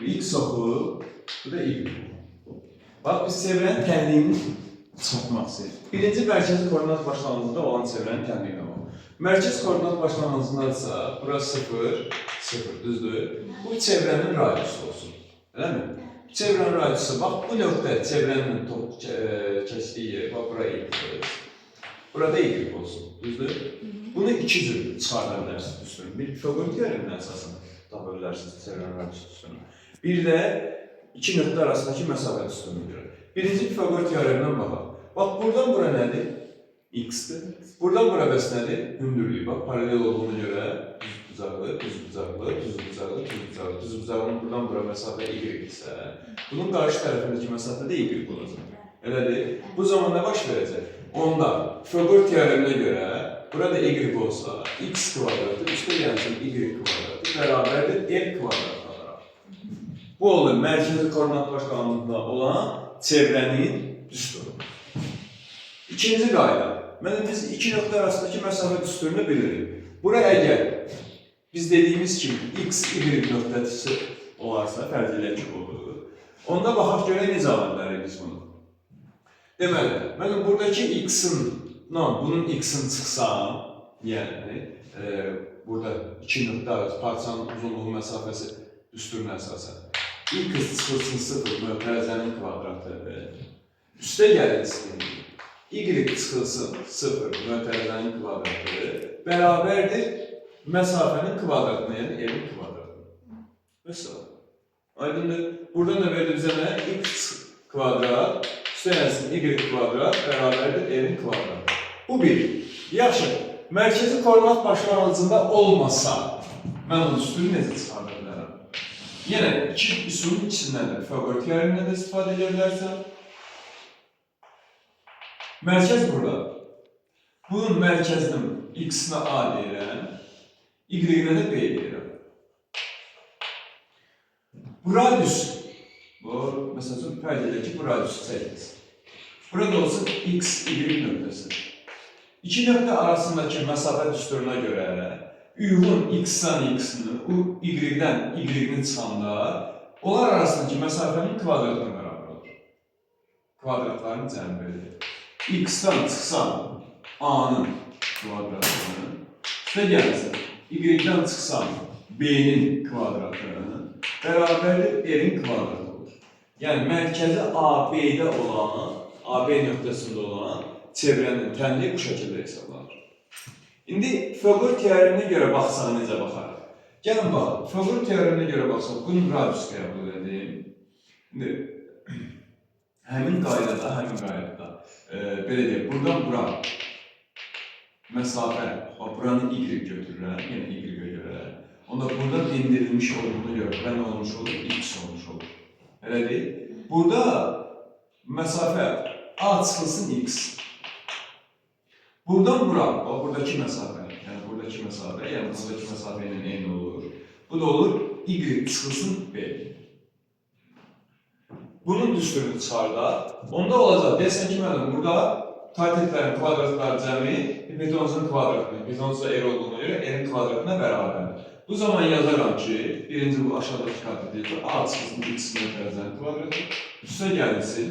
Bu x oxu, bu da y oxu. Bax, biz çevrənin tənliyini çıxartmaq istəyirik. Birinci mərkəzi koordinat başlanğıcında olan çevrənin tənliyinə bax. Mərkəz koordinat başlanğıcındadırsa, bura 0, 0, düzdür? Bu çevrənin radiusu olsun. Eləmi? Çevrənin radiusu, bax, bu nöqtə çevrənin kəsdiyi yer, bax, bura x. Burada y olsun, düzdür? Bunu iki cür çıxarda bilərsiniz düsturunu. Bir Pifagor teoreminin əsasını tapa bilərsiniz çevrənin radiusu düsturunu. Bir də iki nöqtə arasındakı məsafə düsturuna görə. Birinci Pifagor teoremindən baxaq. Bax, buradan bura nədir? X-dir. Buradan bura bəs nədir? Hündürlüyü. Bax, paralel olduğuna görə düz bucaqlı, düz bucaqlı, düz bucaqlı, düz bucaqlı. Düz bucaqlının buradan bura məsafə y isə, bunun qarşı tərəfindəki məsafə də y olacaq. Elədir? Bu zaman nə baş verəcək? Onda Pifagor teoreminə görə burada y olsa x kvadratı üstə gəlsin y kvadratı bərabərdir l kvadratı olaraq. Bu olur mərkəzi koordinat başlanğıcında olan çevrənin düsturu. İkinci qayda. Mənim biz iki nöqtə arasındakı məsafə düsturunu bilirik. Bura əgər biz dediyimiz kimi x, y nöqtəsi olarsa, fərz eləyək ki, olur. Onda baxaq görək necə ala bilərik biz bunu. Deməli, mənim buradakı x-in, bunun x-in çıxsam, yəni burada iki nöqtə arası parçanın uzunluğu məsafəsi düsturuna əsasən x çıxılsın 0 mötərizənin kvadratı, üstə gəlsin y çıxılsın 0 mötərizənin kvadratı bərabərdir məsafənin kvadratına, yəni l-in kvadratına. Vəssalam. Aydındır. Buradan da verdi bizə nə? X kvadrat üstə gəlsin y kvadrat bərabərdir l-in kvadratı. Bu bir. Yaxşı. Mərkəzi koordinat başlanğıcında olmasa, mən onun üstünü necə çıxarda bilərəm? Yenə iki üsulun ikisindən də Pifagor teoremindən də istifadə edə bilərsən. Mərkəz burada. Bunun mərkəzinin x-inə A deyirəm, y-inə də B deyirəm. Bu radius, bu məsəl üçün fərz edək ki, bu radiusu çəkdiniz. Burada olsun x, y nöqtəsi. İki nöqtə arasındakı məsafə düsturuna görə uyğun x-dan x-ni, y-dən y-ni çıxanda onlar arasındakı məsafənin kvadratına bərabər olur. Kvadratların cəmi verilir. X-dan çıxsam A-nın kvadratını, üstə gəlsin y-dan çıxsam B-nin kvadratını bərabərdir R-in kvadratı olur. Yəni mərkəzi AB-də olan, AB nöqtəsində olan çevrənin tənliyi bu şəkildə hesablanır. İndi Pifagor teoreminə görə baxsaq necə baxarıq? Gəlin baxaq. Pifagor teoreminə görə baxsaq, bunun radius qəbul edim. İndi həmin qaydada belə deyək, buradan bura məsafə, bax buranı y götürürəm, yəni y-ə görə. Onda buradan endirilmiş olduğuna görə bura nə olmuş olur? X olmuş olur. Elə deyil? Burada məsafə A çıxılsın x. Buradan bura, bax buradakı məsafə, yəni buradakı məsafə, yəni buradakı məsafə ilə eyni olur. Bu da olur y çıxılsın b. Bunun düsturunu çıxardaq. Onda olacaq, deyəsən ki, müəllim, burada katetlərin kvadratları cəmi hipotenuzun kvadratına, hipotenuz da r olduğuna görə r-in kvadratına bərabərdir. Bu zaman yazaram ki, birinci bu aşağıdakı kateti A çıxılsın x mötərizənin kvadratı, üstə gəlsin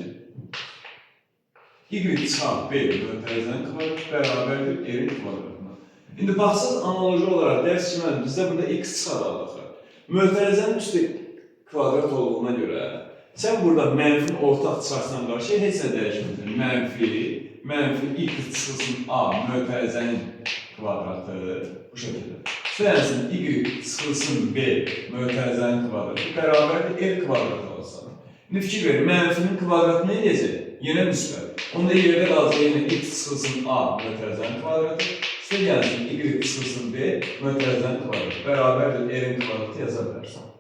y çıxaq b mötərizənin kvadratı bərabərdir r-in kvadratına. İndi baxsaz analoji olaraq dərs ki, müəllim, bizdə burada x çıxaraq axı. Mötərizənin üstü kvadrat olduğuna görə sən burada mənfini ortaq çıxarsan qarşıya heç nə dəyişmir. Mənfi, mənfi x çıxılsın a mötərizənin kvadratı bu şəkildə. Üstə y çıxılsın b mötərizənin kvadratı bərabərdir r kvadratı alsan. İndi fikir ver, mənfinin kvadratı nə edəcək? Yenə müsbət. Onda yerdə qalacaq yenə x çıxılsın a mötərizənin kvadratı. Üstə gəlsin y çıxılsın b mötərizənin kvadratı bərabərdir r-in kvadratı yaza bilərsən.